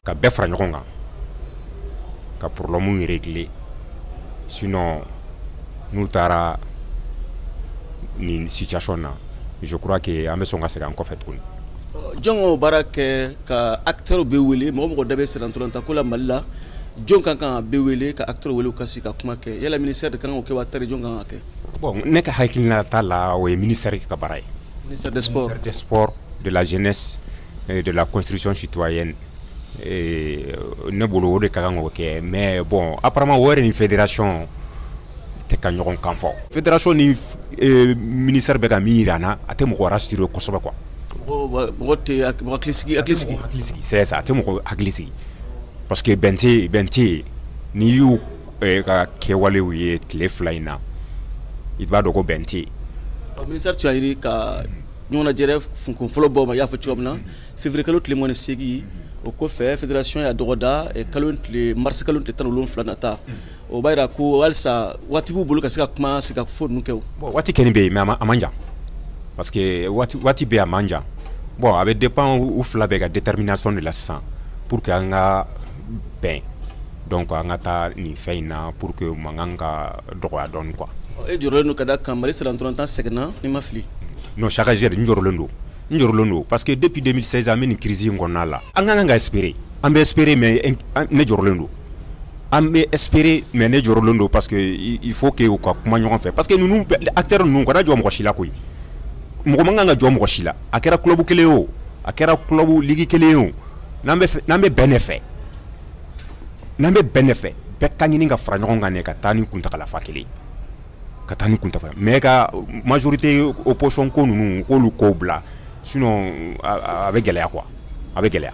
Ka bɛɛ fara ɲɔgɔn kan ka problème régler. Sinon n'u taara nin situation na, je crois que an bɛ sɔn ka segin an kɔfɛ tuguni. Jɔn k'o baara kɛ ka acteurs bɛ wele, mɔgɔ mɔgɔ da bɛ sennantolatan ko la Mali la, jɔn kan ka bɛɛ wele, ka acteurs wele u ka sigi ka kuma kɛ? Yala ministère de kan k'o kɛ wa, tari jɔn kan ka kɛ? Bon, ne ka hakilina t'a la, o ye ministère ka baara ye. Ministère des Sports. Ministère des Sports, de la Jeunesse et de la Construction citoyenne. Ne bolo, o de ka kan k'o kɛ. Mais bon, apparemment o yɛrɛ ni fédération tɛ ka ɲɔgɔn kan fɔ. Fédération ni ministère bɛ ka min yira an na, a tɛ mɔgɔ rassurer kosɛbɛ quoi. Mɔgɔ tɛ mɔgɔ hakili sigi, hakili sigi. Hakili sigi, c'est ça, a tɛ mɔgɔ hakili sigi parce que bɛn tɛ yen, bɛn tɛ yen. N'i y'u ka kɛwalew ye tile 2 in na, i b'a dɔn ko bɛn tɛ yen. Ministère tun y'a ɲini ka ɲɔgɔnnajɛrɛ kun fɔlɔ bɔ ma, i y'a fɔ cogo min na, février kalo tile 28. O kɔfɛ, fédération y'a dɔgɔda kalo tile, mars kalo tile 17 nata. O b'a yira ko halisa waati b'u bolo ka se ka kuma, se ka fo ninnu kɛ o. Bon, waati kɛni bɛ yen, mais a man jan parce que waati bɛ yen, a man jan. Bon, a bɛ dépend u fila bɛɛ ka détermination de la sisan pour que an ka bɛn, donc an ka taa nin fɛn in na pour que mankan ka dɔgɔya dɔɔnin quoi. E jɔrɔlen don ka da kan Mali sennantolatan sɛgɛnna, n'i ma fili? Non, chaque jour n jɔrɔlen don, n jɔrɔlen don parce que depuis 2016 an bɛ nin crise in kɔnɔna la. An ka kan ka espérer, an bɛ espérer, mais ne jɔrɔlen don. An bɛ espérer, mais ne jɔrɔlen don parce que il faut que u ka kuma ɲɔgɔn fɛ, parce que ninnu acteurs ninnu kana jɔ mɔgɔ si la koyi. Mɔgɔ man kan ka jɔ mɔgɔ si la, a kɛra club kelen ye o, a kɛra club ligue kelen ye o. N'an bɛ bɛn de fɛ, n'an bɛ bɛn de fɛ, bɛɛ ka ɲini ka fara ɲɔgɔn kan de ka taa ni kuntagalafa kelen, ka taa ni kuntagala, mais ka majorité opposition ko ninnu, k'olu kow bila, sinon a bɛ gɛlɛya quoi, a bɛ gɛlɛya.